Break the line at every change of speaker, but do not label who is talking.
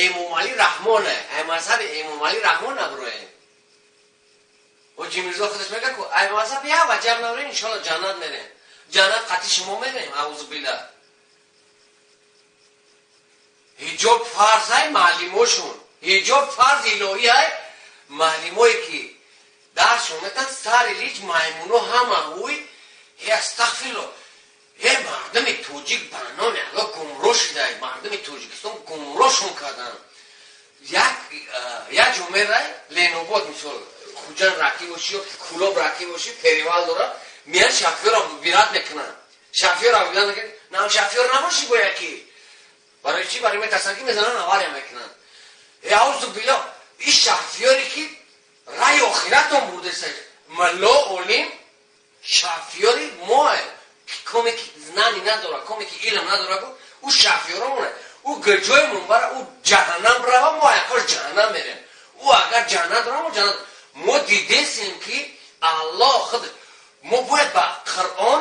Эмомалӣ Раҳмоне, ай мазҳаби Эмомалӣ Раҳмон наброем. Ҳоҷи Мирзо худаш мега, ку ай мазҳаби як ваҷаб наброем, иншоалло ҷаннат мерем. Ҷаннат қати шумо мерем, аузубилла. Ҳиҷоб фарз ай маълимошун. Ҳиҷоб фарз илоҳӣ ай маълимое ки дарсшон метан сари лич маймуно ҳама ҳуй. Э, астағфирулло. Э, мардуми тоҷик ба номи Алло гумроҳ шуда, мардуми Тоҷикистон гумроҳшон карданд. Як ҷо мерай, Ленобод, мисол, Хуҷанд раки бошӣ ё Кулоб раки бошӣ, перевал дора, меян, шофёрро выбирать мекунанд. Шофёрро выбирать мекунанд, нам шофёр набошӣ бояд ки. Барои чӣ? Барои метарсанд, ки мезананд, авария мекунанд. Э, аузу билло, ин шофёре ки раи охиратон бурдеса, мулло, олим, шофёри мое. Коме ки знание надора, коме ки илм надора, ку ӯ шофёромоне. Ӯ ҷои мунбара, ӯ ҷаҳаннам рава, мо аяқош ҷаҳаннам мерем. Ӯ агар ҷаннат рава, мо ҷаннат. Мо дидесем, ки Аллоҳ худ мо бояд ба Қуръон.